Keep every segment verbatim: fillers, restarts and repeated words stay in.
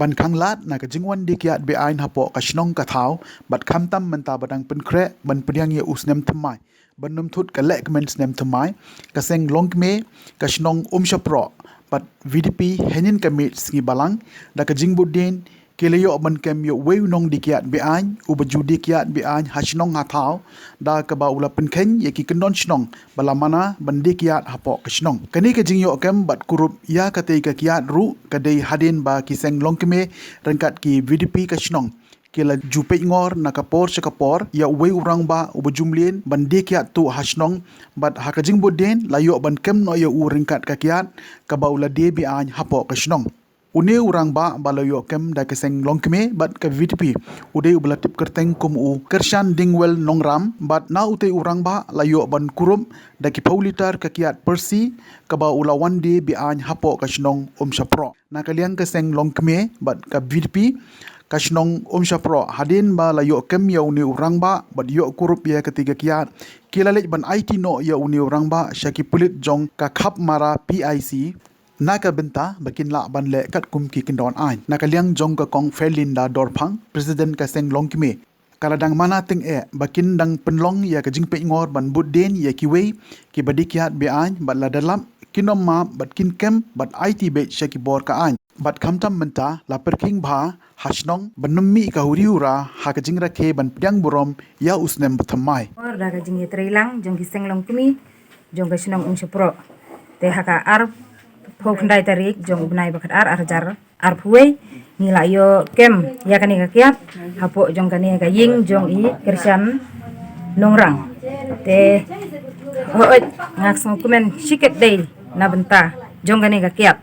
ban khanglad na ka jingwan die kiad be-aiñ hapoh ka shnong ka thaw, bad khamtam mynta ba dang pynkhreh ban pdiang ïa u snem thymmai ban nym thut ka lehkmen snem thymmai, ka seng longkmie ka shnong Umshaproh bad VDP hynnin ka miet sngi Balang, da ka jingbud dien ki la ïoh ban kem ïa uwei u nong die kiad be-aiñ uba ju die kiad be-aiñ ha shnong ha thaw, da kaba u la pynkheiñ ïa ki kyndon shnong ba la mana ban die kiad hapoh ka shnong. Kane ka jingïoh kem bad kurup ïa katei ka kiad ruh ka dei hadien ba ki seng longkmie ryngkat ki VDP ka shnong ki la ju peit ngor na ka por sha ka por ïa uwei u rangbah uba ju mlien ban die kiad tuh ha shnong, bad ha ka jingbud dien la ïoh ban kem noh ïa u ryngkat ka kiad kaba u la die be-aiñ hapoh ka shnong. Une u rangbah ba la ïoh kem da ka seng longkmie bad ka VDP u dei uba la tip kyrteng kum u Kyrshan Dingwell Nongram, bad na utei u rangbah la ïoh ban kurup da ki phew litar ka kiad Percy kaba u la wan die be-aiñ hapoh ka shnong Umshaproh. Na ka liang ka seng longkmie bad ka VDP ka shnong Umshaproh, hadien ba la ïoh kem ïa une u rangbah bad ïoh kurup ïa katei ka kiad, ki la leit ban aiti noh ïa une u rangbah sha ki pulit jong ka Khapmara PIC na ka bynta ba kin lah ban leh katkum ki kyndon aiñ. Na ka liang jong ka Kong Ferlinda Dorphang, President ka seng longkmie, ka la dang mana tyngeh ba kin dang pynlong ïa ka jingpeit ngor ban bud dien ïa kiwei kiba die kiad be-aiñ bad lada lap kin ym map bad kin kem bad aiti beit sha ki bor ka aiñ. Bad khamtam mynta la pyrkhing bha ha shnong ban nym mih ka huri hura ha ka jingrakhe ban pdiang burom ïa u snem ba thymmai. Por da ka jingïatreilang jong ki seng longkmie jong ka shnong Umshaproh. Te ha ka arphew khyndai tarik jong u bnai ba khatar, ar hajar arphew wei, ngi la ïoh kem ïa kane ka kiad hapoh jong kane ka ïing jong i Kyrshan Nongrang. Te hooid, nga sngewkmen shikatdei na bynta jong kane ka kiad.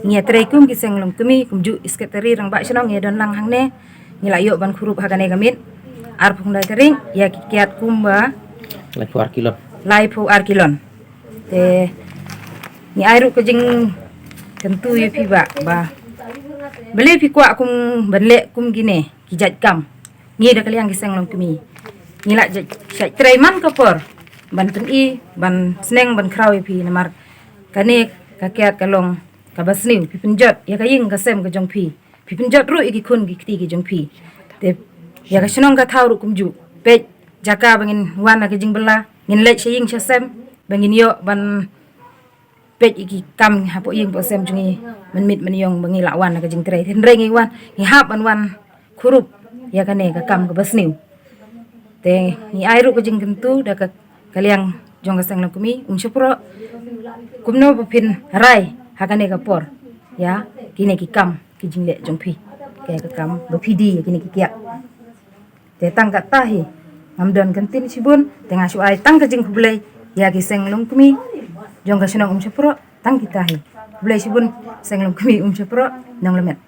Ngi ïatrei kum ki seng longkmie, kumjuh i Secretary Rangbah Shnong ïa don lang hangne. Ngi la ïoh ban kurup ha kane ka miet arphew khyndai tarik ïa ki kiad kumba laiphew ar kilon. Laiphew ar kilon. Te ngi ai ruh ka jingkyntu ïa phi bah ba balei phi kwah kum ban leh kum kine ki jait kam. Ngi da ka liang ki seng longkmie ngi la jait, jait trei man ka por ban pyni, ban sneng, ban khraw ïa phi, namar kane ka kiad ka long kaba sniew. Phi pynjot ïa ka ïing ka sem ka jong phi, phi pynjot ruh ïa ki khun ki kti ki jong phi. Te ïa ka shnong ka thaw ruh kumjuh. Peit jaka ba ngin wan ha ka jingbylla, ngin leit sha ïing sha sem ba ngin ïoh ban peit ïa ki kam hapoh ïing hapoh sem jong ngi, mynmiet mynïong ba ngi la wan ha ka jingtrei. Hynrei ngi wan, ngi hap ban wan kurup ïa kane ka kam kaba sniew. Te ngi ai ruh ka jingkyntu da ka, ka liang jong ka seng longkmie Umshaproh, kumno ba phin rai ha kane ka por ïa kine ki kam ki jingleh jong phi, ka, ka kam ba phi die ïa kine ki kiad. Te tang katta hi, ngam don ka ktien shibun, te nga shu ai tang ka jingkhublei ïa ki seng longkmie jong ka shnong Umshaproh, tang kita hi. Khublei shibun seng longkmie Umshaproh, nong lamet.